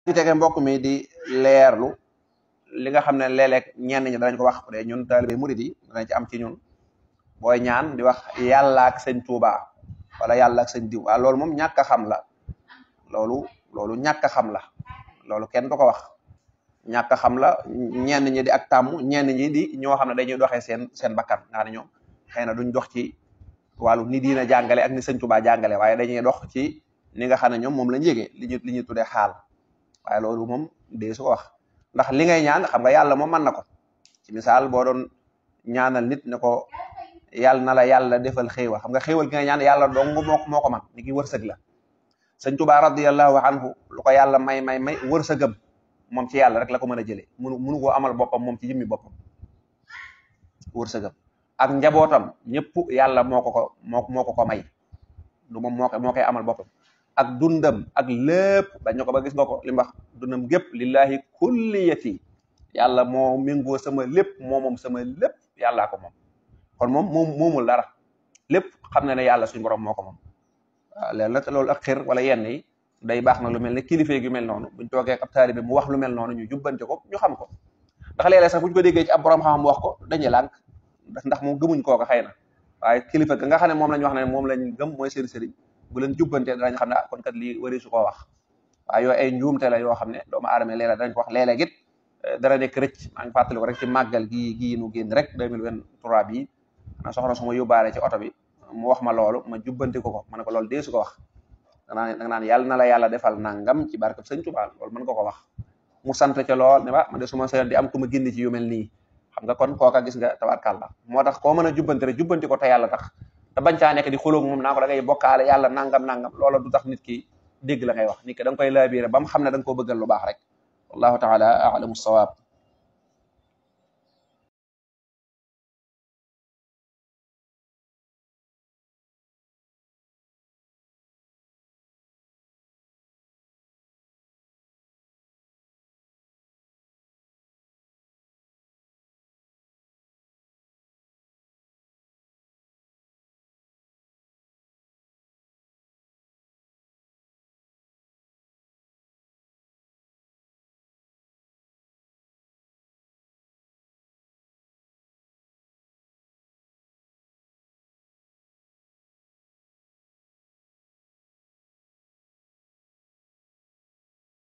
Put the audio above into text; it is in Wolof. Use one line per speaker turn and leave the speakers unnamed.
ci tege mbokk mi di leerlu li nga xam ne léeg-léeg ñenn ñi danañ ko wax de ñun taalibe murid yi danañ ci am ci ñun booy ñaan di wax yàlla ak sëñ Tuuba wala yàlla ak sëñ diw waaw loolu moom ñàkk a xam la loolu ñàkk a xam la loolu kenn du ko wax ñàkk a xam la ñenn ñi di ak tàmm ñenn ñi di ñoo xam ne dañuy doxee seen bakkan nga xam ne ñoom xëy na duñ dox ci wàllu ni diina jàngale ak ni sëñ Tuuba jàngale waaye dañuy dox ci ni nga xam ne ñoom moom lañ yégee li ñu tuddee xaal waaye loolu moom dee su ko wax ndax li ngay ñaan xam nga yàlla moom mën na ko ci misaal boo doon ñaanal nit ne ko yàlla na la yàlla defal xéewal xam nga xéewal gi ngay ñaan yàlla dong moo ko man ni ki wërsëg la sëñ Tuubaa radiyallahu anhu lu ko yàlla may wërsëgam moom ci yàlla rek la ko mën a jëlee munu koo amal boppam moom ci jëmmi boppam wërsëgam ak njabootam ñëpp yàlla moo ko may du moom moo koy amal boppam ak dundam ak lépp bañ na ko ba gis nga ko li mu wax dundam gépp lillahi kulliyati yàlla moo méngoo sama lépp moom sama lépp yàllaa ko moom kon moom moomul dara lépp xam na ne yàlla suñu borom moo ko moom waaw léegi nag loolu ak xir wala yenn yi day baax na lu mel ne kilifa gi mel noonu buñ toogee ab taalibe mu wax lu mel noonu ñu jubbante ko ñu xam ko ndax léeg-léeg sax buñ ko déggee ci ab borom xam-xam wax ko dañuy lànk ndax moom gëmuñ kooka xëy na waaye kilifa ga nga xam ne moom lañ wax ne moom lañ gëm mooy seen sëriñ bu leen jubbantee danañ xam ne kon kat lii wari su koo wax waaye yooyu ay njuumte la yoo xam ne doomu aadama léeg-léeg danañ ko wax léeg-léeg it dara nekk rëcc maa ngi fàttali ko rek ci màggal gii nu génn rek 2023 bii xanaa soxna su ma yóbbaale ci oto bi mu wax ma loolu ma jubbanti ko ma ne ko loolu dee su ko wax danga naan yàlla na la yàlla defal nangam ci barkab sëñ Tuubaa loolu mën nga ko wax mu sant ca lool ne ma de suma seen di am ku ma gindi ci yu mel nii xam nga kon kooka gis nga tabarkàlla moo tax koo mën a jubbanti rek jubbanti ko te yàlla tax te bañ caa nekk di xulóog moom naa ko da ngay bokkaale yàlla nangam loola du tax nit ki dégg la ngay wax nit ki da nga koy laabiire ba mu xam ne da nga koo bëggal lu baax rek wallahu taala alamu sawaab